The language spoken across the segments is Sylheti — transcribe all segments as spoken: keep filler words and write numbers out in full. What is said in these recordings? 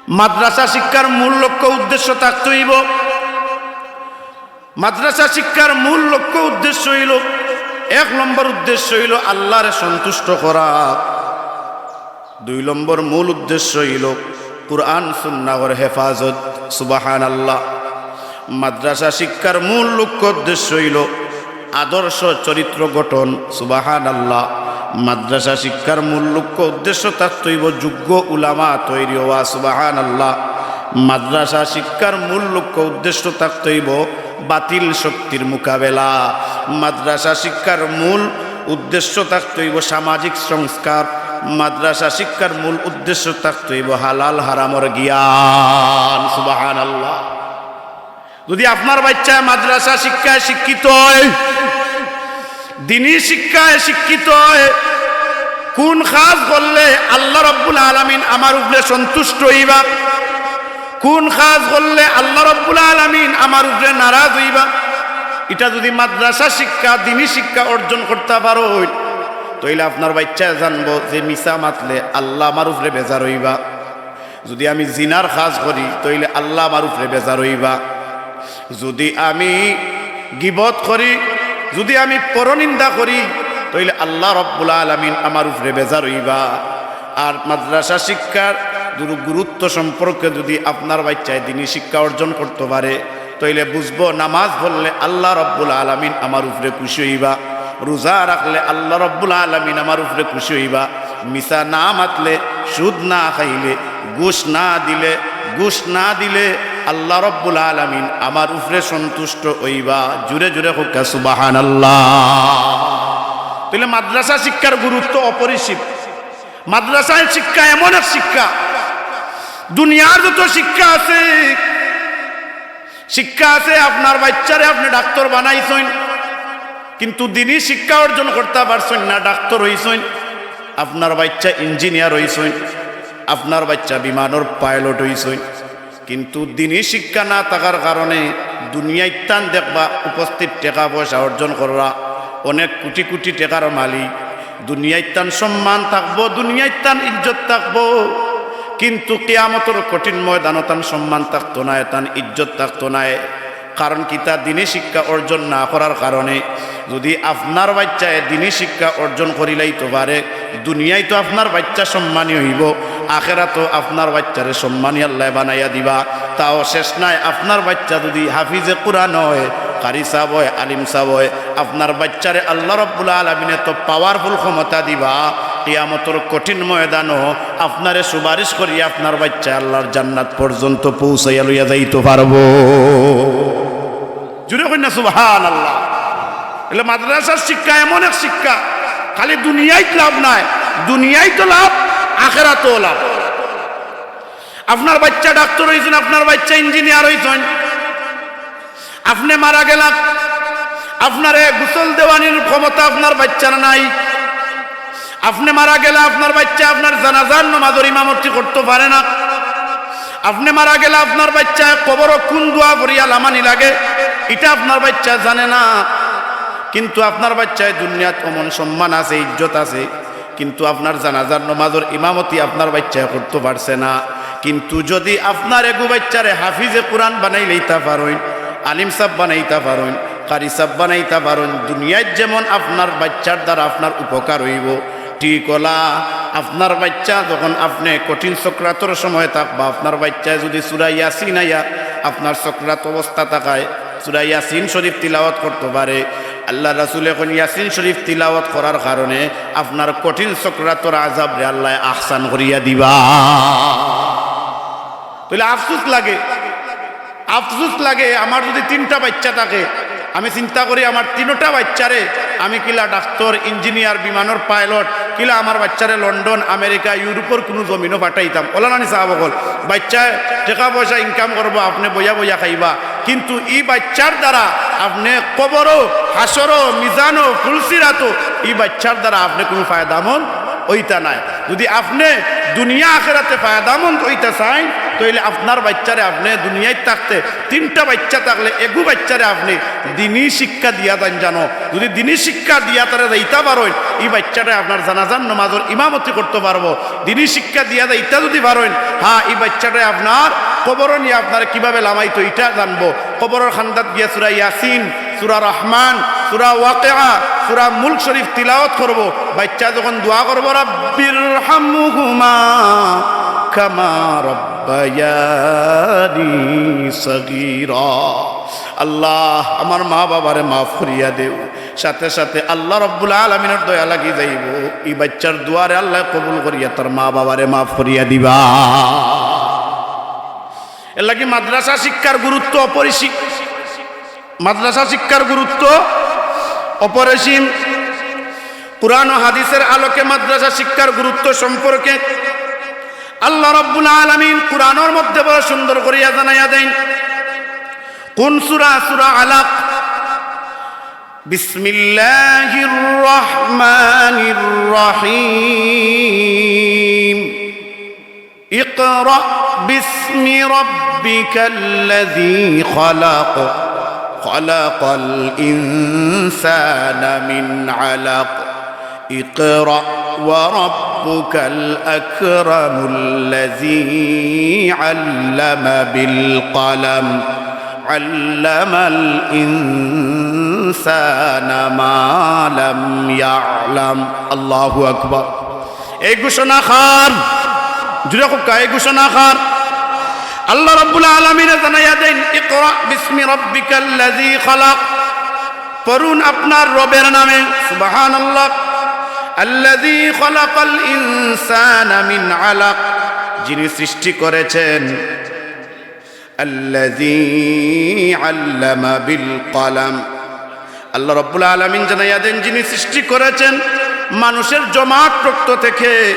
মাদ্রাসা শিক্ষার মূল লক্ষ্য উদ্দেশ্য থাকতে অইবো। মাদ্রাসা শিক্ষার মূল লক্ষ্য উদ্দেশ্য অইলো, এক নম্বর উদ্দেশ্য অইলো আল্লারে সন্তুষ্ট করা। দুই নম্বর মূল উদ্দেশ্য অইলো কুরআন সুন্নাহর হেফাজত। সুবহানাল্লাহ। মাদ্রাসা শিক্ষার মূল লক্ষ্য উদ্দেশ্য অইলো আদর্শ চরিত্র গঠন। সুবহানাল্লাহ। মাদ্রাসা শিক্ষার মূল লক্ষ্য উদ্দেশ্য থাকতে অইবো যোগ্য উলামা তৈরি হওয়া। সুবহানাল্লাহ। মাদ্রাসা শিক্ষার মূল লক্ষ্য উদ্দেশ্য থাকতে অইবো বাতিল শক্তির মোকাবেলা। মাদ্রাসা শিক্ষার মূল উদ্দেশ্য থাকতে অইবো সামাজিক সংস্কার। মাদ্রাসা শিক্ষার মূল উদ্দেশ্য থাকতে অইবো হালাল হারামর জ্ঞান। সুবহানাল্লাহ। যদি আপনার বাইচ্চায় মাদ্রাসা শিক্ষায় শিক্ষিত অয়, দ্বীনি শিক্ষায় শিক্ষিত অয়, কুন কাজ করলে আল্লাহ রাব্বুল আলামিন আমার উপরে সন্তুষ্ট অইবা, কুন কাজ করলে আল্লাহ রাব্বুল আলামিন আমার উপরে নারাজ অইবা, ইটা যদি মাদ্রাসা শিক্ষা, দ্বীনি শিক্ষা অর্জন করতা পারইন, তাইলে আপনার বাইচ্চায় জানবো যে মিছা মাতলে আল্লাহ আমার উপরে বেজার অইবা। যদি আমি জিনার কাজ করি, তাইলে আল্লাহ আমার উপরে বেজার অইবা। যদি আমি গীবত করি, যদি আমি পরনিন্দা করি, তাইলে আল্লাহ রাব্বুল আলামিন আমার উপরে বেজার অইবা। আর মাদ্রাসা শিক্ষার গুরু-, গুরুত্ব সম্পর্কে যদি আপনার বাইচ্চায় দ্বীনি শিক্ষা অর্জন করতে পারে, তাইলে বুঝবো নামাজ পড়লে আল্লাহ রাব্বুল আলামিন আমার উপরে খুশি অইবা, রোজা রাখলে আল্লাহ রাব্বুল আলামিন আমার উপরে খুশি অইবা, মিছা না মাতলে, সুদ না খাইলে, ঘুষ না দিলে, ঘুষ না দিলে আল্লাহ রাব্বুল আলামিন আমার উপরে সন্তুষ্ট অইবা। জোরে জোরে কউক্কা সুবহানাল্লাহ। তাইলে মাদ্রাসা শিক্ষার গুরুত্ব অপরিসীম। মাদ্রাসার শিক্ষা এমন এক শিক্ষা, দুনিয়ার যত শিক্ষা আছে, শিক্ষা আছে, আপনার বাইচ্চারে আপনে ডাক্তার বানাইছইন, কিন্তু দ্বীনি শিক্ষা অর্জন করতা পারছইন না, ডাক্তার অইছইন, আপনার বাইচ্চা ইঞ্জিনিয়ার অইছইন, আপনার বাইচ্চা বিমানর পাইলট অইছইন, কিন্তু দ্বীনি শিক্ষা না থাকার কারণে দুনিয়াইত্তান দেখবা উপস্থিত টেকা পয়সা অর্জন কররা, অনেক কোটি কোটি টেকার মালিক, দুনিয়াইত্তান সম্মান থাকবো, দুনিয়াইত্তান ইজ্জত থাকবো, কিন্তু কিয়ামতর কঠিন ময়দানো তান সম্মান থাকতো নায়, তান ইজ্জত থাকতো নায়। কারণ কিতা? দ্বীনি শিক্ষা অর্জন না করার কারণে। যদি আপনার বাইচ্চায় দ্বীনি শিক্ষা অর্জন করিলাইতো পারে, দুনিয়ায় তো আপনার বাইচ্চা সম্মানী অইবো, আখেরাতও আপনার বাইচ্চারে সম্মানী আল্লায় বানাইয়া দিবা। তাও শেষ নায়, আপনার বাইচ্চা যদি হাফিজে কুরআন অয়, কারি সাব অয়, আলিম সাব অয়, আপনার বাইচ্চারে আল্লাহ রাব্বুল আলামিনে তো powerful ক্ষমতা দিবা, কিয়ামতর কঠিন ময়দানো আপনারে সুপারিশ করি আপনার বাইচ্চায় আল্লাহর জান্নাত পর্যন্ত পৌঁছাইয়া লইয়া যাইতো পারবো। জোরে কইন না সুবহানাল্লাহ। তাইলে মাদ্রাসার শিক্ষা এমন এক শিক্ষা, খালি দুনিয়াইত লাভ নায়, দুনিয়াইত লাভ, আখেরাতও লাভ। আপনার বাইচ্চা ডাক্তার অইছইন, আপনার বাইচ্চা ইঞ্জিনিয়ার অইছইন, আপনে মারা গেলা, আপনারে গোসল দেওয়ানির ক্ষমতা আপনার বাইচ্চার নাই। আপনে মারা গেলা, আপনার বাইচ্চা আপনার জানাজার নমাজর ইমামতি করতো পারে না। আপনে মারা গেলা, আপনার বাইচ্চায় কবরো কুন দোয়া পড়িয়া লামানি লাগে, ইটা আপনার বাইচ্চা জানে না। কিন্তু আপনার বাইচ্চায় দুনিয়াত অমন সম্মান আছে, ইজ্জত আছে, কিন্তু আপনার জানাজার নমাজর ইমামতি আপনার বাইচ্চায় করতো পারছে না। কিন্তু যদি আপনার এগু বাইচ্চারে হাফিজে কুরআন বানাইলাইতা পারইন, আলিম সাব বানাইতা পারইন, কারি সাব বানাইতা পারইন, দুনিয়াত যেমন আপনার বাইচ্চার দ্বারা আপনার উপকার অইবো, ঠিক অলা আপনার বাইচ্চা যখন আপনে কঠিন সকরাতর সময় থাকবা, আপনার বাইচ্চায় যদি সূরা ইয়াসিন আইয়া আপনার সকরাত অবস্থা থাকায় সূরা ইয়াসিন শরীফ তিলাওয়াত করতো পারে, আল্লাহর রাসূলে কইন ইয়াসিন শরীফ তিলাওয়াত করার কারণে আপনার কঠিন সকরাতর আযাবরে আল্লায় আহসান করিয়া দিবা। তাইলে আফসোস লাগে, আফসোস লাগে, আমার যদি তিনটা বাইচ্চা থাকে, আমি চিন্তা করি আমার তিনোটা বাইচ্চারে আমি কিলা ডাক্তার, ইঞ্জিনিয়ার, বিমানর পাইলট, কিলা আমার বাইচ্চারে লন্ডন, আমেরিকা, ইউরোপর কুনু জমিনো পাঠাইতাম। অলা নানি সাব অকল, বাইচ্চায় টেকা পয়সা ইনকাম করবো, আপনে বইয়া বইয়া খাইবা, কিন্তু ই বাইচ্চার দ্বারা আপনে কবরো, হাশরো, মিজানো, ফুলসিরাতো ই বাইচ্চার দ্বারা আপনে কুনু ফায়দামন্দ অইতা নায়। যুদি আপনে দুনিয়া আখেরাতে ফায়দামন্দ অইতা চাইন, তাইলে আপনার বাইচ্চারে আপনে দুনিয়াত থাকতে তিনটা বাইচ্চা থাকলে এগু বাইচ্চারে আপনে দিনী শিক্ষা দিয়া যাইন জানো। যুদি দিনী শিক্ষা দিয়া তারে যাইতা পারইন, ই বাইচ্চাটায় আপনার জানাজার নমাজর ইমামতি করতো পারবো। দিনী শিক্ষা দিয়া যাইতা যুদি পারইন, হ্যাঁ, ই বাইচ্চাটায় আপনার কবরো নিয়া আপনারে কিভাবে লামাইতো ইটা জানবো। কবরর কান্দাত গিয়া সূরা ইয়াসিন, সূরা রহমান, সূরা ওয়াকিয়া, সূরা মুলক শরীফ তিলাওয়াত করবো। বাইচ্চা যখন দোয়া করবো, "রাব্বির হামহুমা কামা রাব্বায়ানি সগীরা।" আল্লাহ, আমার মা বাবারে মাফ করিয়া দেও। সাথে সাথে আল্লাহ রাব্বুল আলামিনর দয়া লাগি যাইবো। ই বাইচ্চার দোয়ারে আল্লায় কবুল করিয়া তার মা বাবারে মাফ করিয়া দিবা। এর লাগি মাদ্রাসা শিক্ষার গুরুত্ব অপরিসীম। মাদ্রাসা শিক্ষার গুরুত্ব অপরিসীম। কুরআন ও হাদিসের আলোকে মাদ্রাসা শিক্ষার গুরুত্ব সম্পর্কে আল্লাহ রাব্বুল আলামিন কুরআনর মধ্যে বড় সুন্দর করিয়া জানাইয়া দেন। কোন সূরা? সূরা আলাক। বিসমিল্লাহির রহমানির রহিম। اقرأ باسم ربك الذي خلق، خلق الإنسان من علق، اقرأ وربك الأكرم الذي علم بالقلم، علم الإنسان ما لم يعلم। الله أكبر। এই ঘোষণা কার? জুরে কউক্কা, এই ঘোষণা কার? আল্লাহ রাব্বুল আলামিনে জানাইয়া দেন, "ইকরা বিসমি রাব্বিকাল্লাযী খালাক।" পড়ুন আপনার রবের নামে, সুবহানাল্লাহ। "আল্লাযী খালাকাল ইনসানা মিন আলাক", যিনি সৃষ্টি করেছেন। আল্লাযী আল্লামা বিল কলাম, আল্লাহ রাব্বুল আলামিন জানাইয়া দেন, যিনি সৃষ্টি করেছেন মানুষের জমাট রক্ত থেকে।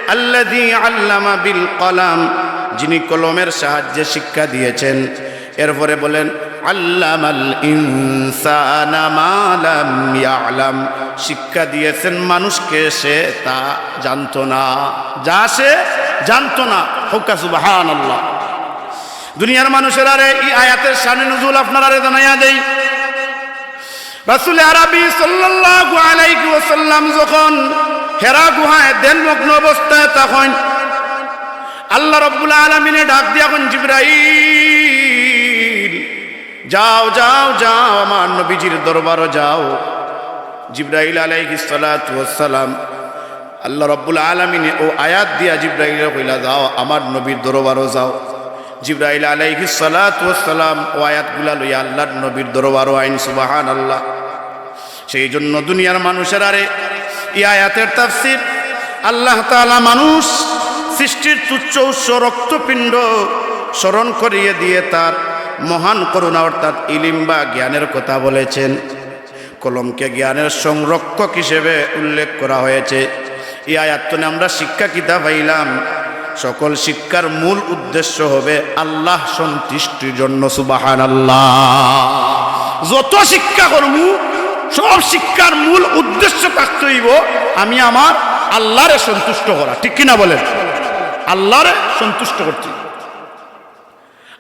আল্লাযী আল্লামা বিল কলাম, যিনি কলমের সাহায্যে শিক্ষা দিয়েছেন। এরপরে বলেন, "আল্লামাল ইনসানা মা লাম ইয়ালাম", শিক্ষা দিয়েছেন মানুষকে সে তা জানতো না, যা সে জানতো না। কউক্কা সুবহানাল্লাহ। দুনিয়ার মানুষেরারে ই আয়াতের শানে নুজুল আপনারারে জানাইয়া দেই। রাসূলে আরবি সাল্লাল্লাহু আলাইহি ওয়াসাল্লাম যখন হেরা গুহায় ধ্যানমগ্ন অবস্থায় থাকইন, আল্লাহ রাব্বুল আলামিনে ডাক দিয়া কইন, "জিবরাইল, যাও, যাও, যাও, আমার নবীজির দরবারো যাও।" জিবরাইল আলাইহিস সালাতু ওয়াস সালাম, আল্লাহ রাব্বুল আলামিনে অউ আয়াত দিয়া জিবরাইলরে কইলা, "যাও, আমার নবীর দরবারো যাও।" জিবরাইল আলাইহিস সালাতু ওয়াস সালাম অউ আয়াতগুলা লইয়া আল্লাহর নবীর দরবারো আইন। সুবহানাল্লাহ। সেই জন্য দুনিয়ার মানুষেরারে ই আয়াতের তাফসীর, আল্লাহ তাআলা মানুষ সৃষ্টির তুচ্ছ উৎস রক্তপিণ্ড স্মরণ করিয়ে দিয়ে তার মহান করুণা অর্থাৎ ইলিম বা জ্ঞানের কথা বলেছেন। কলমকে জ্ঞানের সংরক্ষক হিসেবে উল্লেখ করা হয়েছে। এই আয়াত তনে আমরা শিক্ষা কিতা পাইলাম? সকল শিক্ষার মূল উদ্দেশ্য হবে আল্লাহ সন্তুষ্টির জন্য। সুবহানাল্লাহ। যত শিক্ষা করমু, সব শিক্ষার মূল উদ্দেশ্য থাকতে হইব আমি আমার আল্লাহরে সন্তুষ্ট করা। ঠিক কিনা বলেন? আল্লাহরে সন্তুষ্ট করতে হইব।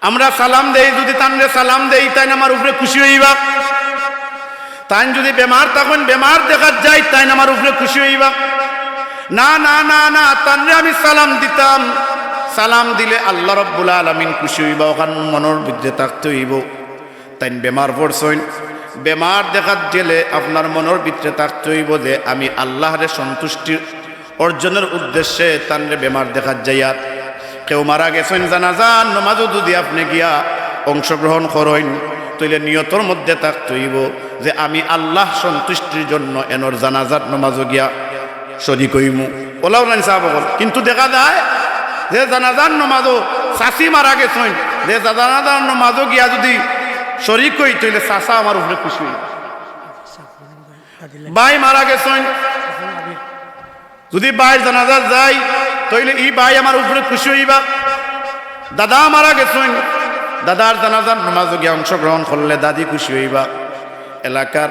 আমরা সালাম দেই, যদি তানরে সালাম দেই, তাইন আমার উপরে খুশি হইবা। তাইন যদি বেমার থাকইন, বেমার দেখাত যাই, তাইন আমার উপরে খুশি হইবা। না, না, না, না, তানরে আমি সালাম দিতাম। সালাম দিলে আল্লাহ রাব্বুল আলামিন খুশি হইবা, অখান মনর ভিতরে থাকতে হইব। তাইন বেমার পড়ছইন, বেমার দেখাত গেলে আপনার মনর ভিতরে থাকতে হইব যে আমি আল্লাহরে সন্তুষ্টি অর্জনের উদ্দেশ্যে তানরে বেমার দেখাত যাইয়ার। কেউ মারা গেছইন, জানাজার নমাজও যদি আপনে গিয়া অংশগ্রহণ করইন, তাইলে নিয়তর মধ্যে থাকতে হইব যে আমি আল্লাহ সন্তুষ্টির জন্য এনর জানাজার নমাজও গিয়া শরিক হইমু। অলাও নানি সাব অকল। কিন্তু দেখা যায় যে জানাজার নমাজও চাচি মারা গেছইন, যে জানাজার নমাজও গিয়া যদি শরিক হই, তাইলে চাচা আমার উপরে খুশি হইবা। ভাই মারা গেছইন, যদি ভাইর জানাজাত যাই, তাইলে ই ভাই আমার উপরে খুশি হইবা। দাদা মারা গেছইন, দাদার জানাজার নমাজও গিয়া অংশগ্রহণ করলে দাদি খুশি হইবা। এলাকার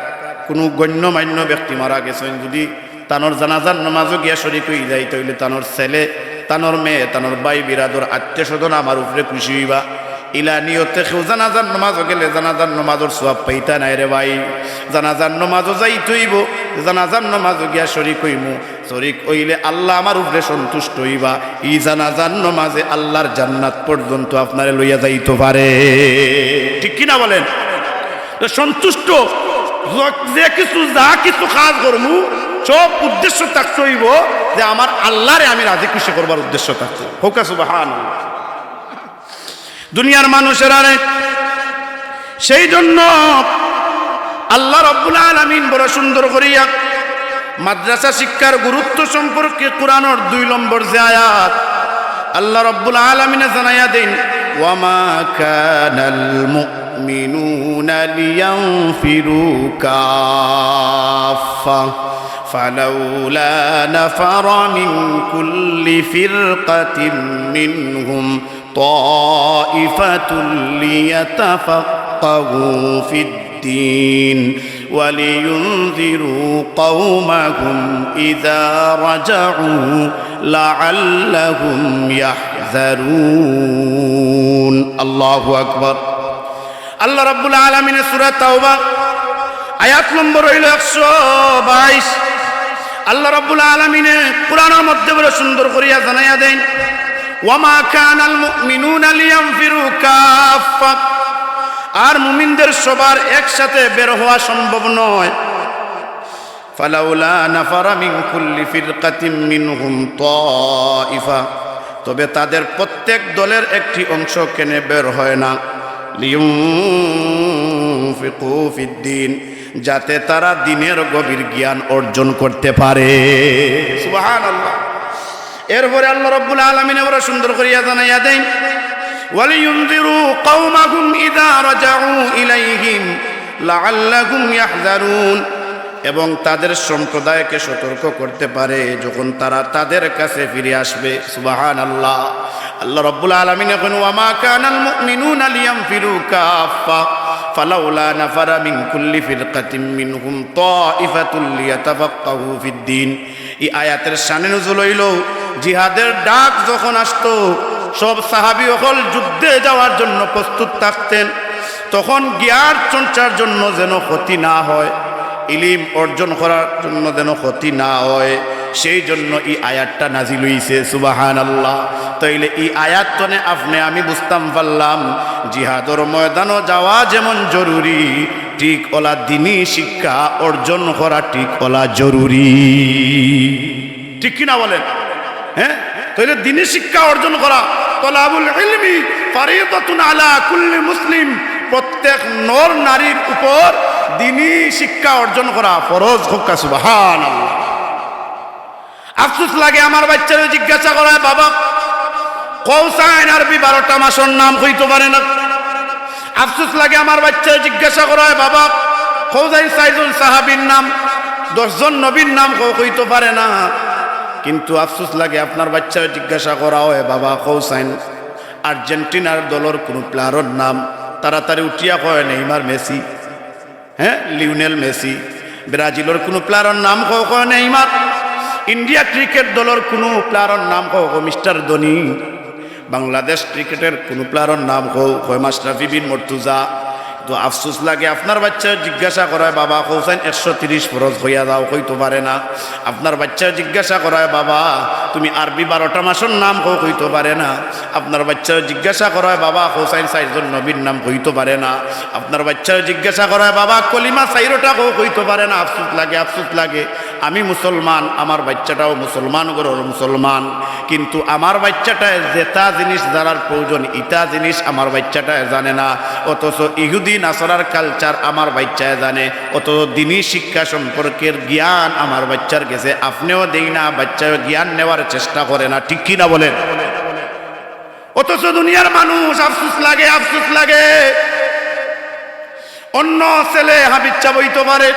কোনো গণ্যমান্য ব্যক্তি মারা গেছইন, যদি তানর জানাজার নমাজো গিয়া শরিক অইযাইতা অইলে তানর ছেলে, তানর মেয়ে, তানর ভাই বিরাদর আত্মীয় স্বজন আমার উপরে খুশি অইবা। ইলা নিয়তে কেউ জানাজার নমাজো গেলে জানাজার নমাজর সওয়াব পাইতা নায় রে ভাই। জানাজার নমাজো যাইতে অইবো, জানাজার নমাজো গিয়া শরিক অইমু। শরিক অইলে আল্লাহ আমার উপরে সন্তুষ্ট অইবা। ই জানাজার নমাজে আল্লাহর জান্নাত পর্যন্ত আপনারে লইয়া যাইতো পারে। ঠিক কি না বলেন? তো সন্তুষ্ট, য-, যে কিছু, যা কিছু কাজ করমু, সব উদ্দেশ্য থাকতে অইবো যে আমার আল্লাহরে আমি রাজি খুশি করবার উদ্দেশ্য থাকতে। কউক্কা সুবহানাল্লাহ। দুনিয়ার মানুষেরারে, সেই জন্য আল্লাহ রব্বুল আলামিন বড় সুন্দর করিয়া মাদ্রাসা শিক্ষার গুরুত্ব সম্পর্কে কোরআনর দুই নম্বর যে আয়াত, আল্লাহ রব্বুল আলামিনে জানাইয়া দেন, "ওয়ামা কানাল মুমিনুনা লিয়ানফিরু কাফফা, ফালাউলা নাফারা মিন কুল্লি ফিরকাতিম মিনহুম তাইফাতুল লিয়াতাফাক্কাহু ফিদ্দীন ওয়া লিয়ুনযিরু কওমাহুম ইযা রাজাউ লাআল্লাহুম ইয়াহযারুন।" আল্লাহু আকবার। আল্লাহ রাব্বুল আলামিনে সূরা তাওবা আয়াত নম্বর অইলো একশো বাইশ। আল্লাহ রাব্বুল আলামিনে কোরআনর মধ্যে বড় সুন্দর করিয়া জানাইয়া দেন, "ওয়ামা কানাল মুমিনুনা লিয়ানফিরু কাফফা।" আর মুমিনদের সবার একসাথে বের হওয়া সম্ভব নয়। "ফালাউলা নাফারা মিন কুল্লি ফিরকাতিম মিনহুম তাইফা।" তবে তাদের প্রত্যেক দলের একটি অংশ কেনে বের হয় না? "লিয়ুনফিকু ফিদ্দীন", যাতে তারা দ্বীনের গভীর জ্ঞান অর্জন করতে পারে। সুবহানাল্লাহ। এরপরে আল্লাহ রাব্বুল আলামিনে বড় সুন্দর করিয়া জানাইয়া দেন, "ওয়ালিয়ুনযিরু কওমাহুম ইযা রাজাউ ইলাইহিম লাআল্লাহুম ইয়াহযারুন", এবং তাদের সম্প্রদায়কে সতর্ক করতে পারে যখন তারা তাদের কাছে ফিরে আসবে। সুবহানাল্লাহ। আল্লাহ রাব্বুল আলামিনে কইন, "ওয়ামা কানাল মুমিনুনা লিয়ানফিরু কাফফা, ফালাউলা নাফারা মিন কুল্লি ফিরকাতিম মিনহুম তাইফাতুল লিয়াতাফাক্কাহু ফিদ্দীন।" এই আয়াতের শানে নুজুল অইলো, জিহাদের ডাক যখন আসতো, সব সাহাবী অকল যুদ্ধে যাওয়ার জন্য প্রস্তুত থাকতেন। তখন জ্ঞান চর্চার জন্য যেন ক্ষতি না হয়, ইলিম অর্জন করার জন্য যেন ক্ষতি না হয়, সেই জন্য এই আয়াতটা নাজিল অইছে। সুবহানাল্লাহ। তাইলে এই আয়াত তনে আপনে আমি বুঝতাম পারলাম, জিহাদর ময়দানো যাওয়া যেমন জরুরি, ঠিক অলা দ্বীনি শিক্ষা অর্জন করা ঠিক অলা জরুরি। ঠিক কি না বলেন? হ্যাঁ, তাইলে দ্বীনি শিক্ষা অর্জন করা, তলাবুল ইলমি ফারিদাতুন আলা কুল্লি মুসলিম, প্রত্যেক নর নারীর উপর দ্বীনি শিক্ষা অর্জন করা ফরজ। কউক্কা সুবহানাল্লাহ। আফসোস লাগে আমার বাইচ্চারে জিজ্ঞাসা করায়, "বাবা, কওছাইন আরবি বারোটা মাসর নাম কইতো পারে না।" আফসোস লাগে আমার বাইচ্চারে জিজ্ঞাসা করায়, "বাবা, কওছাইন চাইরজন সাহাবীর নাম, দশজন নবীর নাম কও, কইতো পারে না।" কিন্তু আফসোস লাগে আপনার বাইচ্চারে জিজ্ঞাসা করা অয়, "বাবা, কওছাইন আর্জেন্টিনার দলর কুনু প্লেয়ারর নাম?" তাড়াতাড়ি উঠিয়া কয়, "নেইমার, মেসি।" হ্যাঁ, লিওনেল মেসি। ব্রাজিলর কুনু প্লেয়ারর নাম কও, কয় নেইমার। ইন্ডিয়া ক্রিকেট দলর কুনু প্লেয়ারর নাম কও, কয় মিস্টার ধোনি। বাংলাদেশ ক্রিকেটর কুনু প্লেয়ারর নাম কও, কয় মাশরাফি বিন মর্তুজা। তো আফসোস লাগে, আপনার বাইচ্চারে জিজ্ঞাসা করায়, "বাবা, কওছাইন একশো তিরিশ ফরজ কইয়া যাও", কইতো পারে না। আপনার বাইচ্চারে জিজ্ঞাসা করায়, "বাবা, তুমি আরবি বারোটা মাসর নাম কও", কইতো পারে না। আপনার বাইচ্চারে জিজ্ঞাসা করায়, "বাবা, কওছাইন চাইরজন নবীর নাম", কইতো পারে না। আপনার বাইচ্চারে জিজ্ঞাসা করায়, "বাবা, কলিমা চাইরোটা কও", কইতো পারে না। আফসোস লাগে, আফসোস লাগে। আমি মুসলমান, আমার বাইচ্চাটাও মুসলমান ঘরর মুসলমান, কিন্তু আমার বাইচ্চাটায় যেটা জিনিস জানার প্রয়োজন, ইটা জিনিস আমার বাইচ্চাটায় জানে না। অথচ ইহুদি নাসারার culture আমার বাইচ্চায় জানে, অথচ দ্বীনি শিক্ষা সম্পর্কের জ্ঞান আমার বাইচ্চার গেছে আপনেও দেইন না, বাইচ্চায়ও জ্ঞান নেওয়ার চেষ্টা করে না। ঠিক কি না বলেন? অথচ দুনিয়ার মানুষ, আফসোস লাগে, আফসোস লাগে। অন্য ছেলে হাফিজ সাব অইতো পারে,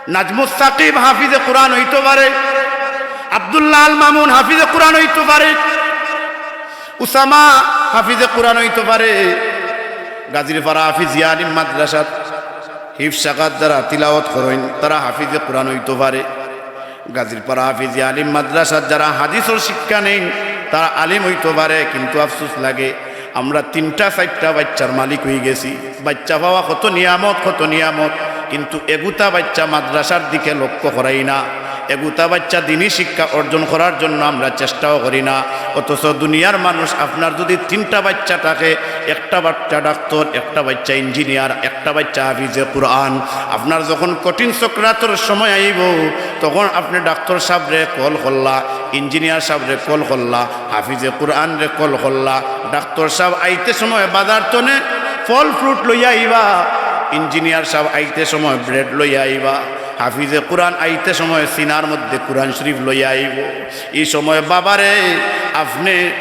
নাজমুস সাকিব হাফিজে কোরআন অইতো পারে, আব্দুল্লাহ আল মামুন হাফিজে কোরআন অইতো পারে, উসামা হাফিজে কোরআন অইতো পারে, গাজীরপাড়া হাফিজিয়া আলিম মাদ্রাসাত হিফজ শাখাত যারা তিলাওয়াত করইন, তারা হাফিজে কোরআন অইতো পারে। গাজীরপাড়া হাফিজি আলিম মাদ্রাসাত যারা হাদিসর শিক্ষা নেইন, তারা আলিম অইতো পারে, কিন্তু আফসোস লাগে, আমরা তিনটা চাইরটা বাইচ্চার মালিক অইগেছি। বাইচ্চা পাওয়া কত নিয়ামত, কত নিয়ামত, কিন্তু এগুতা বাইচ্চা মাদ্রাসার দিকে লক্ষ্য করাই না, এগুতা বাইচ্চা দিনী শিক্ষা অর্জন করার জন্য আমরা চেষ্টাও করি না। অথচ দুনিয়ার মানুষ, আপনার যুদি তিনটা বাইচ্চা থাকে, একটা বাইচ্চা ডাক্তর, একটা বাইচ্চা ইঞ্জিনিয়ার, একটা বাইচ্চা হাফিজে কুরআন, আপনার যখন কঠিন সকরাতর সময় আইবো, তখন আপনে ডাক্তর সাবরে কল করলা, ইঞ্জিনিয়ার সাবরে কল করলা, হাফিজে কুরআনরে কল করলা। ডাক্তর সাব আইতে সময় বাজার তনে ফল fruit লইয়া আইবা, ইঞ্জিনিয়ার সাব আইতে সময় bread লইয়া আইবা, হাফিজে কুরআন আইতে সময় সিনার মধ্যে কুরআন শরীফ লইয়া আইবো। ই সময় বাবারে আপনে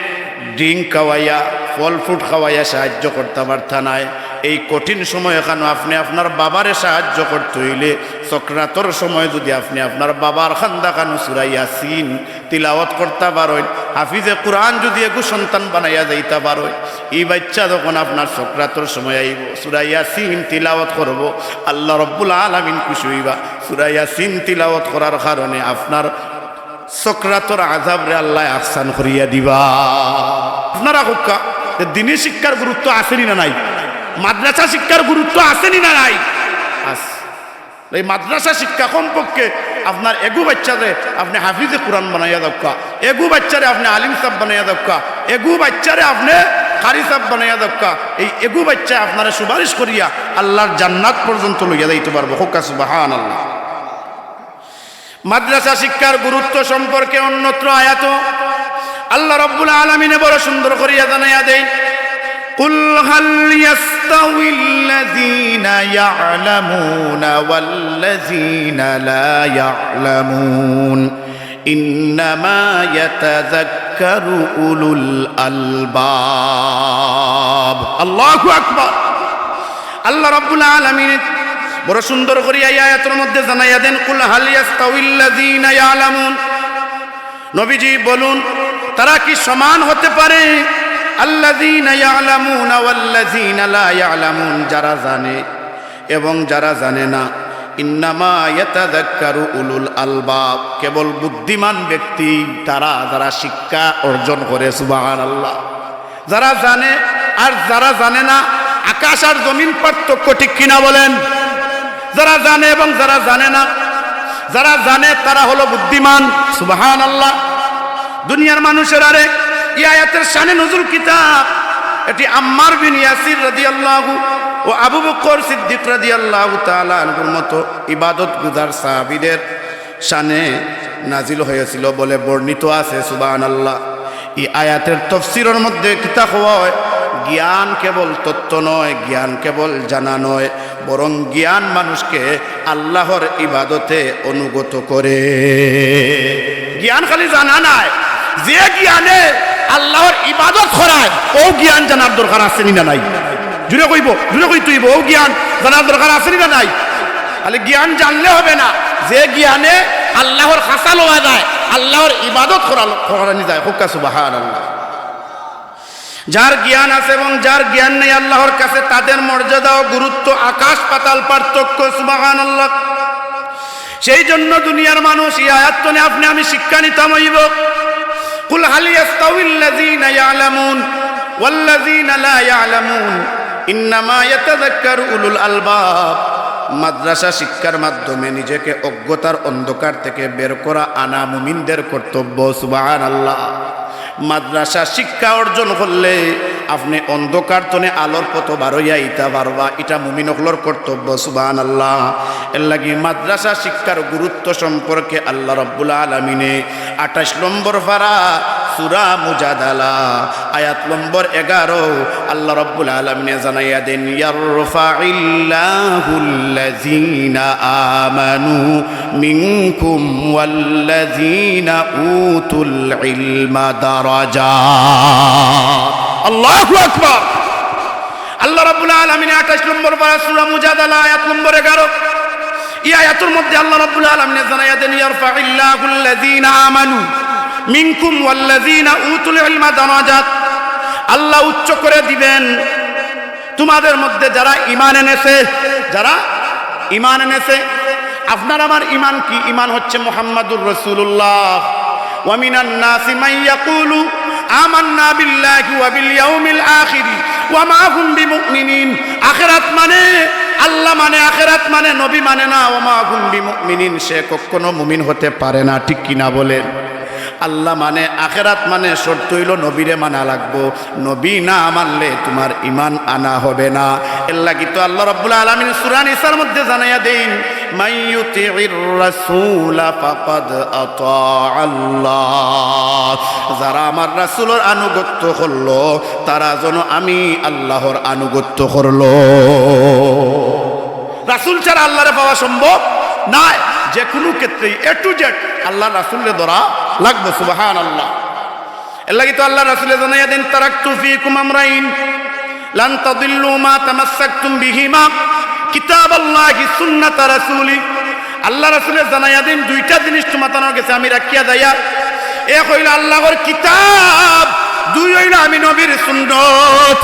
drink খাওয়াইয়া, ফল fruit খাওয়াইয়া সাহায্য করতা পারতা নায়। এই কঠিন সময় এখানো আপনে আপনার বাবারে সাহায্য করতে অইলে, সকরাতর সময় যুদি আপনে আপনার বাবার কান্দা খানো সূরা ইয়াসিন তিলাওয়াত করতা পারইন, হাফিজে কুরআন যুদি এগু সন্তান বানাইয়া যাইতা পারইন, ই বাইচ্চা যখন আপনার সকরাতর সময় আইবো, সূরা ইয়াসিন তিলাওয়াত করবো, আল্লাহ রব্বুল আলামিন খুশি অইবা। সূরা ইয়াসিন তিলাওয়াত করার কারণে আপনার সকরাতর আযাবরে আল্লায় আহসান করিয়া দিবা। আপনারা কউক্কা যে দিনী শিক্ষার গুরুত্ব আছে নি না নাই? মাদ্রাসা শিক্ষার গুরুত্ব আছে নি না নাই? আছে। এই মাদ্রাসা শিক্ষা কমপক্ষে আপনার এগু বাইচ্চারে আপনে হাফিজে কুরআন বানাইয়া দেউক্কা, এগু বাইচ্চারে আপনে আলিম সাব বানাইয়া দেউক্কা, এগু বাইচ্চারে আপনে কারি সাব বানাইয়া দেউক্কা। এই এগু বাইচ্চায় আপনারে সুপারিশ করিয়া আল্লাহর জান্নাত পর্যন্ত লইয়া যাইতে পারবো। কউক্কা সুবহানাল্লাহ। মাদ্রাসা শিক্ষার গুরুত্ব সম্পর্কে অন্যত্র আয়াতো আল্লাহ রব্বুল আলামিনে বড় সুন্দর করিয়া জানাইয়া দেইন, "কুল হাল ইয়াস্তাউিল্লাযীনা ইয়া'লামুনা ওয়াল্লাযীনা লা ইয়া'লামুন, ইন্নামা ইয়াতাযাক্কারু উলুল আলবাব।" আল্লাহু আকবার। আল্লাহ রাব্বুল আলামিন বড় সুন্দর করিয়া এই আয়াতর মধ্যে জানাইয়া দেন, "কুল হাল ইয়াস্তাউিল্লাযীনা ইয়া'লামুন।" নবীজি বলুন, তারা কি সমান হতে পারে? আল্লাযীনা ইয়া'লামুনা ওয়াল্লাযীনা লা ইয়া'লামুন, যারা জানে এবং যারা জানে না। ইন্নামা ইয়াতাযাক্কারু উলুল আলবাব, কেবল বুদ্ধিমান ব্যক্তি তারা, যারা শিক্ষা অর্জন করে। সুবহানাল্লাহ। যারা জানে আর যারা জানে না, আকাশ আর জমিন পার্থক্য, ঠিক কিনা বলেন? যারা জানে এবং যারা জানে না, যারা জানে তারা হলো বুদ্ধিমান। সুবহানাল্লাহ। দুনিয়ার মানুষেরারে এই আয়াতের শানে নুজুল কিতা, এটি আম্মার বিন ইয়াসির রাদিয়াল্লাহু ও আবু বকর সিদ্দিক রাদিয়াল্লাহু তাআলা আনহুর মতো ইবাদত গুজার সাহাবীদের শানে নাজিল হয়েছিল বলে বর্ণিত আছে। সুবহানাল্লাহ। এই আয়াতের তফসিরর মধ্যে কিতা কওয়া হয়, জ্ঞান কেবল তত্ত্ব নয়, জ্ঞান কেবল জানা নয়, বরং জ্ঞান মানুষকে আল্লাহর ইবাদতে অনুগত করে। জ্ঞান খালি জানা নায়, যে জ্ঞানে আল্লাহর ইবাদত করায়, অউ জ্ঞান জানার দরকার আছে নি না নাই? জুরে কইবো, জুরে কইতে অইবো, অউ জ্ঞান জানার দরকার আছে নি না নাই? খালি জ্ঞান জানলে হবে না, যে জ্ঞানে আল্লাহর খাছা লওয়া যায়, আল্লাহর ইবাদত করা, করানি যায়। কউক্কা সুবহানাল্লাহ। যার জ্ঞান আছে এবং যার জ্ঞান নেই, আল্লাহর কাছে তাদের মর্যাদা ও গুরুত্ব আকাশ পাতাল পার্থক্য। সুবহানাল্লাহ। সেই জন্য দুনিয়ার মানুষ, এই আয়াত তনে আপনে আমি শিক্ষা নিতাম অইবো। কুল হাল ইয়াস্তাউিল্লাযীনা ইয়া'লামুন ওয়াল্লাযীনা লা ইয়া'লামুন, ইন্নামা ইয়াতাযাক্কারু উলুল আলবাব। মাদ্রাসা শিক্ষার মাধ্যমে নিজেকে অজ্ঞতার অন্ধকার থেকে বের করা, আনা মুমিনদের কর্তব্য। সুবহানাল্লাহ। মাদ্রাসা শিক্ষা অর্জন করলে আপনে অন্ধকার তনে আলোর পথো বারইয়া আইতা পারবা, ইটা মুমিন অকলর কর্তব্য। সুবহানাল্লাহ। এর লাগি মাদ্রাসা শিক্ষার গুরুত্ব সম্পর্কে আল্লাহ রাব্বুল আলামিনে আঠাইশ নম্বর পারা সূরা মুজাদালা আয়াত নম্বর এগারো আল্লাহ রাব্বুল আলামিনে জানাইয়া দেন, ইয়ারফাইল্লাহুল্লাযীনা আমানু মিনকুম ওয়াল্লাযীনা উতুল ইলমা দারাজাত। আল্লাহু আকবার। আল্লাহ রাব্বুল আলামিনে আঠাইশ নম্বর পারা সূরা মুজাদালা আয়াত নম্বর এগারো, এই আয়াতর মধ্যে আল্লাহ রাব্বুল আলামিনে জানাইয়া দেন, ইয়ারফাইল্লাহুল্লাযীনা আমানু মিনকুম ওয়াল্লাযীনা উতুল ইলমা দারাজাত। আল্লাহ উচ্চ করে দিবেন তোমাদের মধ্যে যারা ঈমান এনেছে, যারা ঈমান এনেছে, আপনার আমার ঈমান কি? ঈমান হচ্ছে মুহাম্মাদুর রাসূলুল্লাহ। "ওয়া মিনান নাসি মান ইয়াকুলু আমান্না বিল্লাহি ওয়া বিল ইয়াউমিল আখিরি ওয়া মা হুম বিমুমিনিন।" আখেরাত মানে, আল্লাহ মানে, আখেরাত মানে, নবী মানে না, "ওয়া মা হুম বিমুমিনিন", সে কখনো মুমিন হতে পারে না। ঠিক কি না বলেন? আল্লাহ মানে, আখেরাত মানে, শর্ত অইলো নবীরে মানা লাগবো। নবী না মানলে তুমার ঈমান আনা হবে না। এরলাগি তো আল্লাহ রাব্বুল আলামিন সূরা নিসার মধ্যে জানাইয়া দেইন, "মান ইউতিউর রাসূলা ফাকাদ আতাআল্লাহ।" যারা আমার রাসূলর আনুগত্য করলো, তারা যেন আমি আল্লাহর আনুগত্য করলো। রাসূল ছাড়া আল্লাহরে পাওয়া সম্ভব নায়। যে কুনু ক্ষেত্রেই A to Z আল্লাহর রাসূলরে ধরা লাগবো। সুবহানাল্লাহ। এরলাগি তো আল্লাহর রাসূলে জানাইয়া দেইন, "তারাকতু ফীকুম আমরাইন লান তাদিল্লু মা তামাসসাকতুম বিহিমা, কিতাবাল্লাহি সুন্নাতা রাসূলি।" আল্লাহর রাসূলে জানাইয়া দেইন, "দুইটা জিনিস তুমাতানর গেছে আমি রাখিয়া যাইয়ার, এক অইলো আল্লাহর কিতাব, দুই অইলো আমি নবীর সুন্নত।"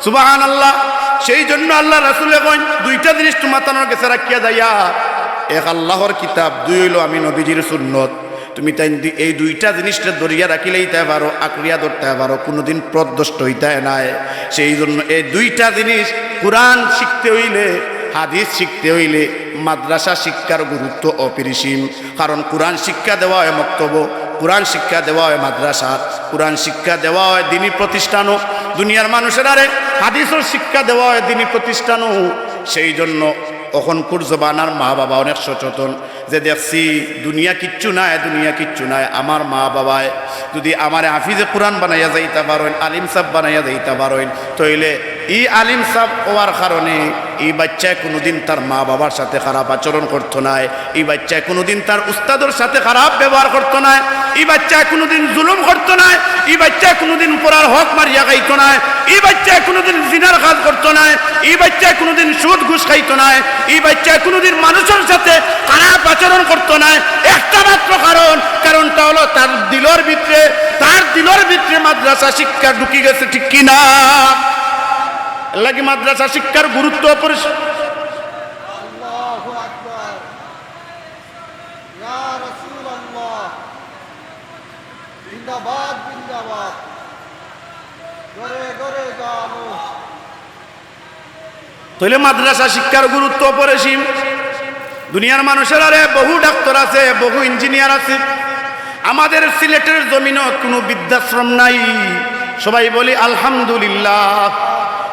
সুবহানাল্লাহ। সেই জন্য আল্লাহর রাসূলে কইন, "দুইটা জিনিস তুমাতানর গেছে রাখিয়া যাইয়ার, এক আল্লাহর কিতাব, দুই অইলো আমি নবীজির সুন্নত।" তুমি তাইন দি-, এই দুইটা জিনিসরে ধরিয়া রাখিলেইতায় পারো, আঁকড়িয়া ধরতায় পারো, কুনুদিন পথভ্রষ্ট অইতায় নায়। সেই জন্য এই দুইটা জিনিস, কুরআন শিখতে অইলে, হাদিস শিখতে অইলে মাদ্রাসা শিক্ষার গুরুত্ব অপরিসীম। কারণ কুরআন শিক্ষা দেওয়া অয় মক্তবো, কুরআন শিক্ষা দেওয়া অয় মাদ্রাসাত, কুরআন শিক্ষা দেওয়া অয় দ্বীনি প্রতিষ্ঠানো, দুনিয়ার মানুষেরারে হাদিসর শিক্ষা দেওয়া অয় দ্বীনি প্রতিষ্ঠানো। সেই জন্য অখনকুর জমানার মা-বাবা অনেক সচেতন। যে দেখছি, দুনিয়া কিচ্ছু নায়, দুনিয়া কিচ্ছু নায়। আমার মা-বাবায় যুদি আমারে হাফিজে কুরআন বানাইয়া যাইতা পারইন, আলিম সাব বানাইয়া যাইতা পারইন, তইলে ই আলিম সাব অওয়ার কারণে ই বাইচ্চায় কুনুদিন তার মা-বাবার সাথে খারাপ আচরণ করতো নায়, ই বাইচ্চায় কুনুদিন তার উস্তাদর সাথে খারাপ ব্যবহার করতো নায়, ই বাইচ্চায় কুনুদিন জুলুম করতো নায়, ই বাইচ্চায় কুনুদিন পরার হক মারিয়া খাইতো নায়, ই বাইচ্চায় কুনুদিন জিনার কাজ করতো নায়, ই বাইচ্চায় কুনুদিন সুদ ঘুষ খাইতো নায়, ই বাইচ্চায় কুনুদিন মানুষর সাথে খারাপ আচরণ করতো নায়। একটা মাত্র কারণ, কারণটা অইলো তার দিলর ভিতরে, তার দিলর ভিতরে মাদ্রাসা শিক্ষা ঢুকি গেছে, ঠিক কি না? এরলাগি মাদ্রাসা শিক্ষার গুরুত্ব অপরিস-, আল্লাহু আকবার। ইয়া রাসূলুল্লাহ। জিন্দাবাদ, জিন্দাবাদ। ঘরে ঘরে জালো। তইলে মাদ্রাসা শিক্ষার গুরুত্ব অপরিসীম। দুনিয়ার মানুষেরারে বহু ডাক্তার আছে, বহু ইঞ্জিনিয়ার আছে। আমাদের সিলেটের জমিনো কুনু বৃদ্ধাশ্রম নাই। সবাই বলি আলহামদুলিল্লাহ।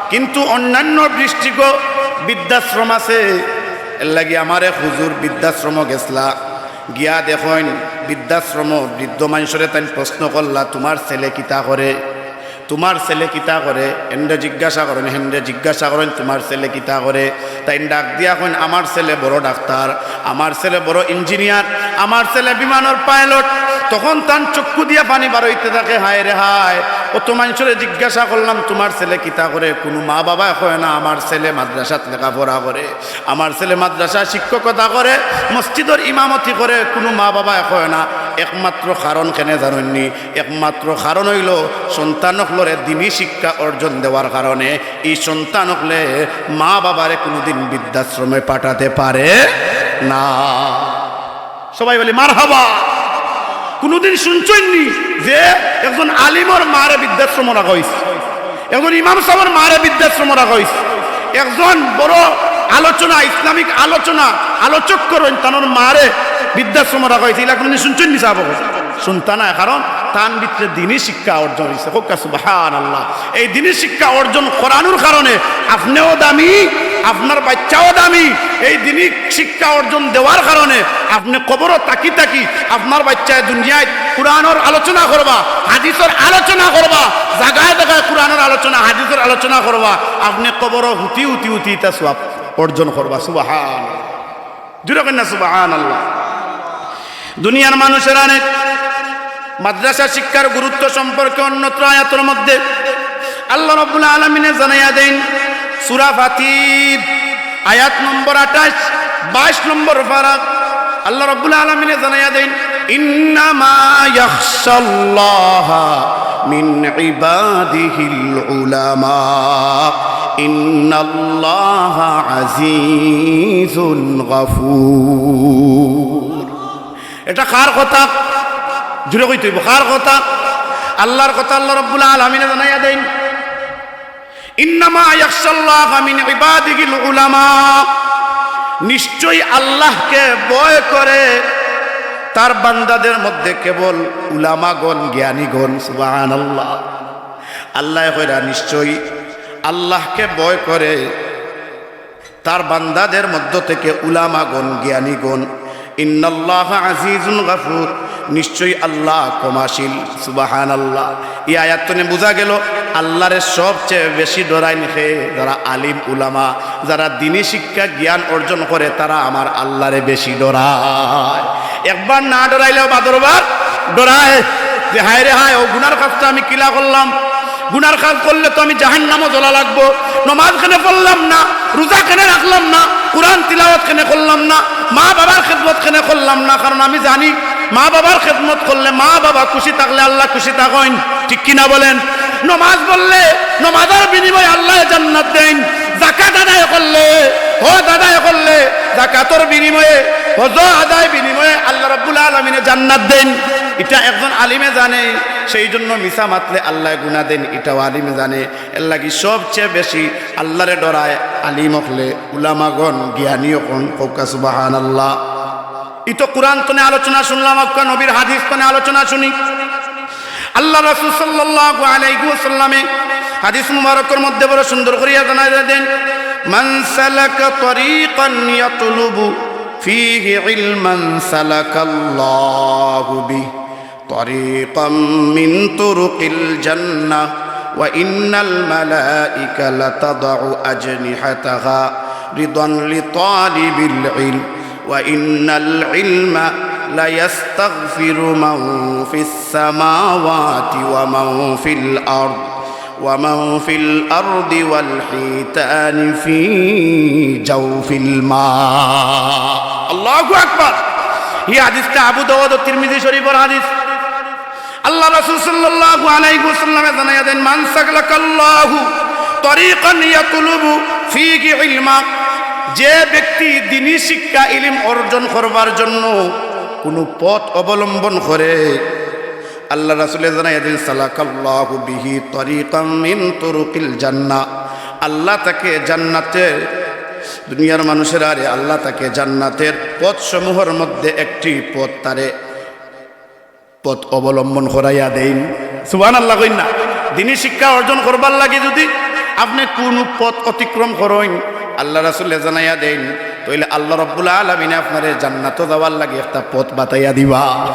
কিন্তু অন্যান্য ডিস্ট্রিক্টও বৃদ্ধাশ্রম আছে। এরলাগি আমার এক হুজুর বৃদ্ধাশ্রমো গেছলা। গিয়া দেখইন, বৃদ্ধাশ্রমো বৃদ্ধ মানষরে তাইন প্রশ্ন করলা, "তুমার ছেলে কিতা করে? তুমার ছেলে কিতা করে?" এনরে জিজ্ঞাসা করইন, হেনরে জিজ্ঞাসা করইন, "তুমার ছেলে কিতা করে?" তাইন ডাক দিয়া কইন, "আমার ছেলে বড় ডাক্তার, আমার ছেলে বড় ইঞ্জিনিয়ার, আমার ছেলে বিমানর পাইলট।" তখন তান চক্ষু দিয়া পানি বারইতে থাকে, "হায় রে হায়, অত মানষরে জিজ্ঞাসা করলাম, তুমার ছেলে কিতা করে? কুনু মা-বাবায় কয় না, আমার ছেলে মাদ্রাসাত লেখাপড়া করে।" আমার ছেলে মাদ্রাসায় শিক্ষকতা করে, মসজিদর ইমামতি করে, কুনু মা-বাবায় কয় না। একমাত্র কারণ কেনে জানইননি? একমাত্র কারণ অইলো সন্তান অকলরে দ্বীনি শিক্ষা অর্জন দেওয়ার কারণে। ই সন্তান অকলে মা-বাবারে কুনুদিন বৃদ্ধাশ্রমে পাঠাতে পারে না। সবাই বলি, "মারহাবা।" কুনুদিন শুনছইননি যে একজন আলিমর মারে বৃদ্ধাশ্রমো রাখা অইছে, একজন ইমাম সাবর মারে বৃদ্ধাশ্রমো রাখা অইছে, একজন বড় আলোচনা, ইসলামিক আলোচনা, আলোচক করইন, তানর মারে বৃদ্ধাশ্রমো রাখা অইছে? ইলা কুনুদিন শুনছইননি সাব? শুনতা নায়, কারণ তান ভিতরে দ্বীনি শিক্ষা অর্জন অইছে। কউক্কা সুবহানাল্লাহ। এই দ্বীনি শিক্ষা অর্জন করানোর কারণে আপনেও দামি, আপনার বাইচ্চাও দামি। এই দ্বীনি শিক্ষা অর্জন দেওয়ার কারণে আপনে কবরো থাকি থাকি আপনার বাইচ্চায় দুনিয়াত কুরআনর আলোচনা করবা, হাদিসর আলোচনা করবা, জাগায় জাগায় কুরআনর আলোচনা, হাদিসর আলোচনা করবা, আপনে কবরো হুতি হুতি হুতি ইতা সওয়াব অর্জন করবা। সুবহান। জোরে কইন না সুবহানাল্লাহ। দুনিয়ার মানুষেরারে মাদ্রাসা শিক্ষার গুরুত্ব সম্পর্কে অন্যত্র আয়াতর মধ্যে আল্লাহ রাব্বুল আলামিনে জানাইয়া দেইন, সূরা ফাতির, আয়াত নম্বর আঠাইশ, বাইশ নম্বর পারা, আল্লাহ রাব্বুল আলামিনে জানাইয়া দেইন, "ইন্নামা ইয়াখশাল্লাহা মিন ইবাদিহিল উলামা।" إن الله عزيز غفور. এটা কার কথা? জুরে কইতে অইবো, কার কথা? আল্লার কথা। আল্লা রাব্বুল আলামিনে জানাইয়া দেইন, إنما يخشى الله من عباده العلماء। নিশ্চয়ই আল্লাহকে ভয় করে তার বান্দাদের মধ্যে কেবল উলামাগণ, জ্ঞানীগণ। সুবহানাল্লাহ। আল্লায় কইরা, নিশ্চয়ই আল্লাহকে ভয় করে তার বান্দাদের মধ্য থেকে উলামাগণ, জ্ঞানীগণ। إن الله عزيز غفور, নিশ্চয়ই আল্লাহ ক্ষমাশীল। সুবহানাল্লাহ। ই আয়াত তনে বুঝা গেল, আল্লারে সবচেয়ে বেশি ডরাইন কে? যারা আলিম উলামা, যারা দ্বীনি শিক্ষা জ্ঞান অর্জন করে, তারা আমার আল্লারে বেশি ডরায়। একবার না ডরাইলেও বাদরবার ডরায় যে, হায় রে হায়, অউ গুনার কাজটা আমি কিলা করলাম, গুনার কাজ করলে তো আমি জাহান্নামো জ্বলা লাগবো। নমাজ কেনে পড়লাম না, রোজা কেনে রাখলাম না, কোরআন তিলাওয়াত কেনে করলাম না, মা-বাবার খেদমত কেনে করলাম না, কারণ আমি জানি মা-বাবার খেদমত করলে, মা-বাবা খুশি থাকলে আল্লাহ খুশি থাকইন, ঠিক কি না বলেন? নমাজ পড়লে নমাজর বিনিময়ে আল্লায় জান্নাত দেইন, যাকাত আদায় করলে, হজ আদায় করলে, যাকাতর বিনিময়ে, হজ আদায় বিনিময়ে আল্লাহ রাব্বুল আলামিনে জান্নাত দেইন। ইটা একজন আলিমে জানে, সেই জন্য মিছা মাতলে আল্লায় গুনা দেইন, ইটাও আলিমে জানে। এর লাগি সবচেয়ে বেশি আল্লারে ডরায় আলিম অকলে, উলামাগণ, জ্ঞানী অকল। কউক্কা সুবহানাল্লাহ। ই তো কোরআন তনে আলোচনা শুনলাম, আউক্কা নবীর হাদিস তনে আলোচনা শুনি। আল্লার রাসূল সাল্লাল্লাহু আলাইহি ওয়াসাল্লামে হাদিস মুবারকর মধ্যে বড় সুন্দর করিয়া জানাইয়া দেইন, من سلك طريقا يطلب فيه علما سلك الله به طريقا من طرق الجنة وإن الملائكة لتضع أجنحتها رضا لطالب العلم وإن العلم ليستغفر من في السماوات ومن في الأرض ومن في الأرض والحيتان في جوف الماء. আল্লাহু আকবার। ই হাদিসটা আবু দাউদ ও তিরমিজি শরীফর হাদিস। আল্লার রাসূল সাল্লাল্লাহু আলাইহি ওয়াসাল্লামে জানাইয়া দেইন, من سلك الله طريقا يطلب فيه علما, যে ব্যক্তি দ্বীনি শিক্ষা, ইলিম অর্জন করবার জন্য কুনু পথ অবলম্বন করে, আল্লার রাসূলে জানাইয়া দেইন, سلك الله به طريقا من طرق الجنة, আল্লাহ তাকে জান্নাতের, দুনিয়ার মানুষের আরে আল্লাহ তাকে জান্নাতের পথ সমূহর মধ্যে একটি পথ তারে পথ অবলম্বন করাইয়া দেইন। সুবহানাল্লাহ কইন না? দ্বীনি শিক্ষা অর্জন করবার লাগি যুদি আপনে কুনু পথ অতিক্রম করইন, আল্লার রাসূলে জানাইয়া দেইন, তাইলে আল্লাহ রাব্বুল আলামিনে আপনারে জান্নাতো যাওয়ার লাগি একটা পথ বাতাইয়া দিবা।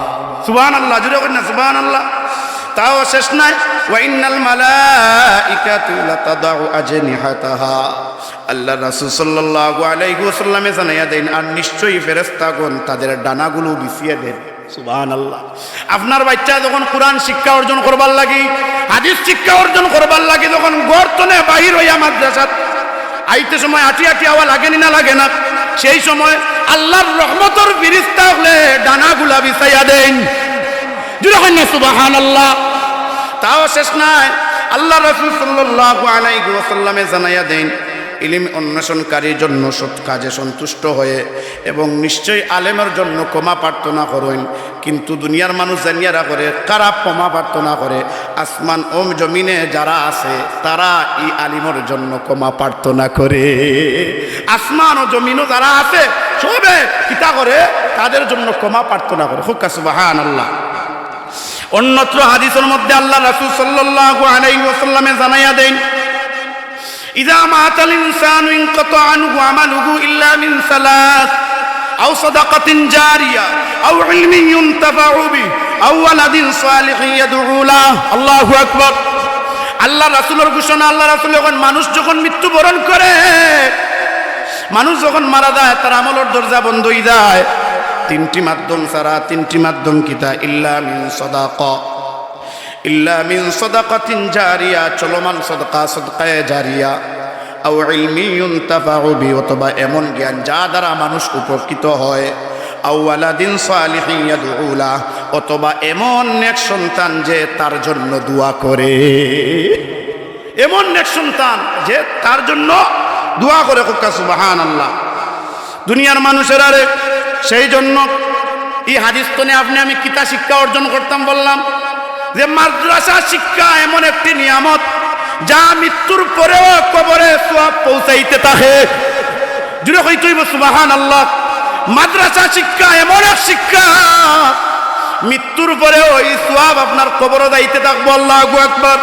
সুবহানাল্লাহ, জুরে কইন না সুবহানাল্লাহ। তাও শেষ নায়, وإن الملائكة لتضع أجنحتها। আল্লার রাসূল সাল্লাল্লাহু আলাইহি ওয়াসাল্লামে জানাইয়া দেইন, আর নিশ্চয়ই ফেরেশতাগণ তাদের ডানাগুলো বিছিয়ে দেন। সুবহানাল্লাহ। আপনার বাইচ্চা যখন কোরআন শিক্ষা অর্জন করবার লাগি, হাদিস শিক্ষা অর্জন করবার লাগি যখন ঘর তনে বাহির অইয়া মাদ্রাসাত আইতে সময় আটি আটি আওয়া লাগে নি না লাগে না? সেই সময় আল্লার রহমতর ফিরিস্তা অকলে ডানাগুলা বিছাইয়া দেইন। জুরে কইন না সুবহানাল্লাহ। তাও শেষ নায়, আল্লার রাসূল সাল্লাল্লাহু আলাইহি ওয়াসাল্লামে জানাইয়া দেইন, ইলিম অন্বেষণকারীর জন্য সৎ কাজে সন্তুষ্ট হয়ে এবং নিশ্চয়ই আলেমর জন্য ক্ষমা প্রার্থনা করইন। কিন্তু দুনিয়ার মানুষ জানিয়া রাখরে, কারা ক্ষমা প্রার্থনা করে? আসমান ও জমিনে যারা আছে, তারা ই আলিমর জন্য ক্ষমা প্রার্থনা করে। আসমান ও জমিনও যারা আছে, সবে কিতা করে? তাদের জন্য ক্ষমা প্রার্থনা করে। কউক্কা সুবহানাল্লাহ। অন্যত্র হাদিসর মধ্যে আল্লার রাসূল সাল্লাল্লাহু আলাইহি ওয়াসাল্লামে জানাইয়া দেইন, إذا مات الإنسان انقطع عنه عمله إلا من ثلاث، أو صدقة جارية، أو علم ينتفع به، أو ولد صالح يدعو له। আল্লাহু আকবার। আল্লার রাসূলর ঘোষণা, আল্লার রাসূলে কইন, মানুষ যখন মৃত্যুবরণ করে, মানুষ যখন মারা যায়, তার আমলর দরজা বন্ধ অইযায় তিনটি মাধ্যম ছাড়া। তিনটি মাধ্যম কিতা? إلا من صدقة إلا من صدقة جارية, চলমান সদকা, সদকায়ে জারিয়া, أو علم ينتفع به, অথবা এমন জ্ঞান যা দ্বারা মানুষ উপকৃত হয়, أو ولد صالح يدعو له, অথবা এমন নেক সন্তান যে তার জন্য দোয়া করে। এমন নেক সন্তান যে তার জন্য দোয়া করে, কউক্কা সুবহানাল্লাহ। দুনিয়ার মানুষেরারে, সেই জন্য ই হাদিস তনে আপনে আমি কিতা শিক্ষা অর্জন করতাম বললাম যে মাদ্রাসা শিক্ষা এমন একটি নিয়ামত যা মৃত্যুর পরেও কবরে সওয়াব পৌঁছাইতে থাকে। জুরে কইতে অইবো সুবহানাল্লাহ। মাদ্রাসা শিক্ষা এমন এক শিক্ষা, মৃত্যুর পরেও ই সওয়াব আপনার কবরো যাইতে থাকবো। আল্লাহু আকবার।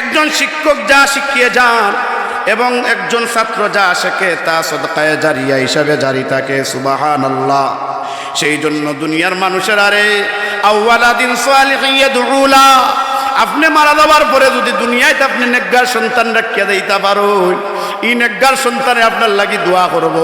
একজন শিক্ষক যা শিখিয়ে যান এবং একজন ছাত্র যা শেখে তা সদকায়ে জারিয়া হিসাবে জারি থাকে। সুবহানাল্লাহ। সেই জন্য দুনিয়ার মানুষেরারে, আও ওয়ালাদিন সালিহিন ইয়াদউলা, আপনে মারা যাওয়ার পরে যুদি দুনিয়াত আপনে নেকগার সন্তান রাখিয়া যাইতা পারইন, ই নেকগার সন্তানে আপনার লাগি দোয়া করবো,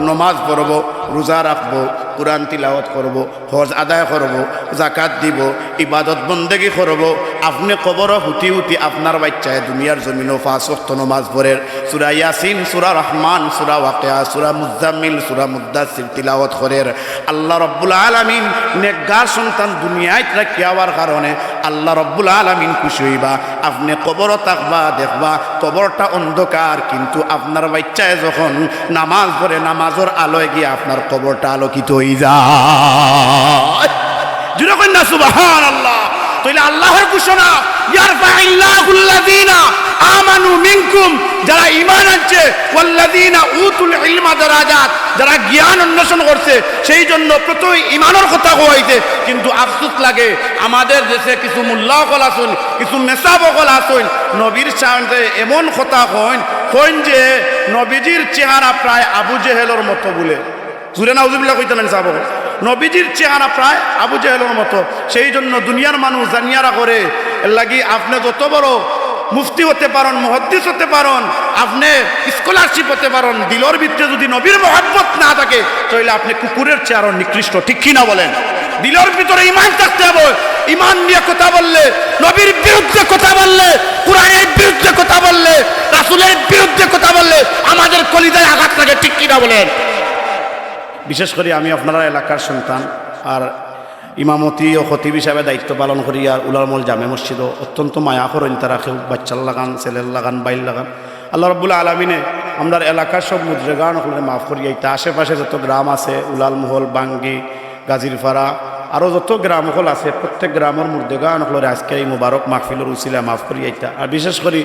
নমাজ পড়বো, রোজা রাখবো, কোরআন তিলাওয়াত করবো, হজ আদায় করবো, জাকাত দিবো, ইবাদত বন্দেগি করবো। আপনে কবরো হুতি হুতি আপনার বাইচ্চায় দুনিয়ার জমিনো পাঁচ ওয়াক্ত নমাজ পড়ের, সূরা ইয়াসিন, সূরা রহমান, সূরা ওয়াকিয়া, সূরা মুজাম্মিল, সূরা মুদ্দাসসির তিলাওয়াত করের। আল্লাহ রাব্বুল আলামিন নেকগার সন্তান দুনিয়াত রাখিয়া আওয়ার কারণে আল্লাহ রাব্বুল আলামিন খুশি অইবা। আপনে কবরো থাকবা, দেখবা কবরটা অন্ধকার, কিন্তু আপনার বাইচ্চায় যখন নামাজ পড়ে, নামাজর আলোয় গিয়া আপনার কবরটা আলোকিত অইযায়। জুরে কইন না সুবহানাল্লাহ। তাইলে আল্লাহর ঘোষণা, ইয়ারফাইল্লাহুল্লাযীনা আমানু মিনকুম, যারা ঈমান আনছে, ওয়াল্লাযীনা উতুল ইলমা দারাজাত, যারা জ্ঞান অন্বেষণ করছে, সেই জন্য প্রথমে ঈমানর কথা কওয়া অইছে। কিন্তু আফসোস লাগে, আমাদের দেশে কিছু মোল্লা অকল আছইন, কিছু মেসাব অকল আছইন, নবীর সামনে এমন কথা কইন, কইন যে নবীজির চেহারা প্রায় আবু জেহেলর মতো বুলে। জুরে নাউজুবিল্লাহ কইতা নানি সাব অকল। নবীজির চেহারা প্রায় আবু জেহেলর মতো। সেই জন্য দুনিয়ার মানুষ জানিয়া রাখরে, এর লাগি আপনে যত বড় মুফতি হতে পারইন, মুহাদ্দিস হতে পারইন, আপনে স্কলারশিপ হতে পারইন, দিলর ভিতরে যুদি নবীর মহব্বত না থাকে, তাইলে আপনে কুকুরের চেয়ে আরো নিকৃষ্ট। ঠিক কি না বলেন? দিলর ভিতরে ঈমান থাকতে হবে। ঈমান নিয়ে কথা বললে, নবীর বিরুদ্ধে কথা বললে, কোরআনের বিরুদ্ধে কথা বললে, রাসূলের বিরুদ্ধে কথা বললে আমাদের কলিজায় আঘাত লাগে। ঠিক কি না বলেন? বিশেষ করি আমি আপনারার এলাকার সন্তান, আর ইমামতি ও খতিব হিসাবে দায়িত্ব পালন করি, আর উলালমহল জামে মসজিদো অত্যন্ত মায়া করইন তারা, কেউ বাইচ্চার লাখান, ছেলের লাখান, ভাইর লাখান। আল্লাহ রাব্বুল আলামিনে আমরার এলাকার সব মুদ্রেগান অকলরে মাফ করিয়া দিতা। আশেপাশে যত গ্রাম আছে, উলালমহল, বাঙ্গি, গাজীরপাড়া, আরো যত গ্রাম অকল আছে, প্রত্যেক গ্রামর মুর্দেগান অকলরে আজকের এই মুবারক মাহফিলর উসিলায় মাফ করিয়া দিতা। আর বিশেষ করি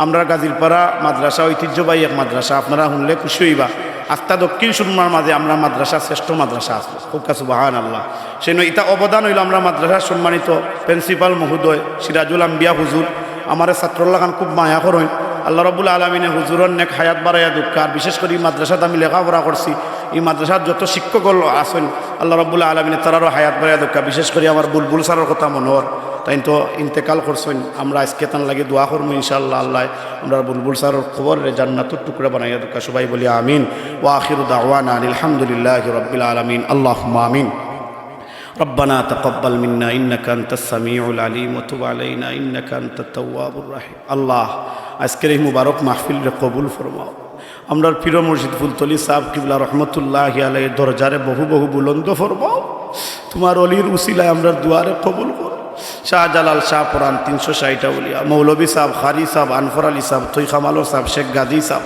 আমরার গাজীরপাড়া মাদ্রাসা ঐতিহ্যবাহী এক মাদ্রাসা, আপনারা হুনলে খুশি অইবা। আস্তা দক্ষিণ সুরমার মাঝে আমরার মাদ্রাসা শ্রেষ্ঠ মাদ্রাসা আছে। কউক্কা সুবহানাল্লাহ। সেই নয়, ইটা অবদান অইলো আমরার মাদ্রাসার সম্মানিত প্রিন্সিপাল মহোদয় সিরাজুল আম্বিয়া হুজুর। আমারে ছাত্রর লাখান খুব মায়া করইন। আল্লাহ রাব্বুল আলামিনে হুজুরর নেক হায়াত বাড়াইয়া দেউক্কা। আর বিশেষ করি ই মাদ্রাসাত আমি লেখাপড়া করছি, ই মাদ্রাসাত যত শিক্ষক অকল আছইন, আল্লাহ রাব্বুল আলামিনে তারারও হায়াত বাড়াইয়া দেউক্কা। বিশেষ করি আমার বুলবুল স্যারর কথা মনো অর, তাইন তো ইন্তেকাল করছইন। আমরা আজকে তান লাগি দোয়া করমু ইনশাআল্লাহ। আল্লায় আমরার বুলবুল স্যারর কবররে জান্নাতর টুকরা বানাইয়া দেউক্কা। সবাই বলি আমিন। ওয়া আখিরু দাওয়ানা আনিল হামদুলিল্লাহি রাব্বিল আলামিন। আল্লাহুম্মা আমিন। ربنا تقبل منا إنك أنت السميع العليم وتب علينا إنك أنت التواب الرحيم। আল্লাহ, আজকের এই মুবারক মাহফিলরে কবুল ফরমাও। আমরার পীর মুর্শিদ ফুলতলি সাহেব কিবলা রহমতুল্লাহি আলাইহির দরজারে বহু বহু বুলন্দ ফরমাও। তুমার অলির উসিলায় আমরার দোয়ারে কবুল করো। শাহজালাল, শাহপরান, তিনশো ষাইট আউলিয়া, মৌলভী সাহেব, কারি সাহেব, আনফর আলী সাহেব, তৈখামালর সাহেব, শেখ গাজী সাহেব,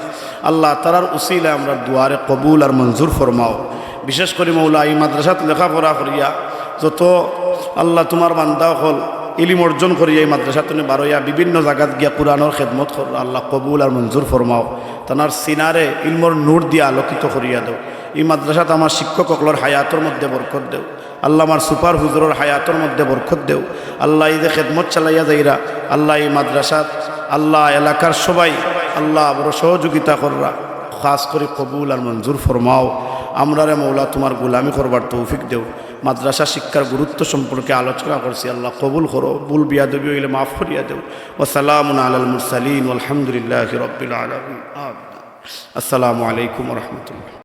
আল্লাহ, তারার উসিলায় আমরার দোয়ারে কবুল আর মঞ্জুর ফরমাও। বিশেষ করি মৌলা, ই মাদ্রাসাত লেখাপড়া করিয়া যত, আল্লাহ, তুমার বান্দা অকল ইলিম অর্জন করিয়া ই মাদ্রাসা তনে বারইয়া বিভিন্ন জাগাত গিয়া কোরআনর খেদমত কররা, আল্লাহ, কবুল আর মঞ্জুর ফরমাও। তানার সিনারে ইলমর নূর দিয়া আলোকিত করিয়া দেও। ই মাদ্রাসাত আমার শিক্ষক অকলর হায়াতর মধ্যে বরকত দেও। আল্লাহ, আমার সুপার হুজুরর হায়াতর মধ্যে বরকত দেও। আল্লাহ, এই যে খেদমত চালাইয়া যাইরা, আল্লাহ, এই মাদ্রাসাত, আল্লাহ, এলাকার সবাই, আল্লাহ, বড় সহযোগিতা কররা, খাস করি কবুল আর মঞ্জুর ফরমাও। আমরারে মৌলা তুমার গোলামি করবার তৌফিক দেও। মাদ্রাসা শিক্ষার গুরুত্ব সম্পর্কে আলোচনা করছি, আল্লাহ, কবুল করো। ভুল বিয়াদবি অইলে মাফ করিয়া দেও। ওয়া সালামুন আলাল মুরসালিন ওয়াল হামদুলিল্লাহি রাব্বিল আলামিন। আমিন। আসসালামু আলাইকুম ওয়া রাহমাতুল্লাহ।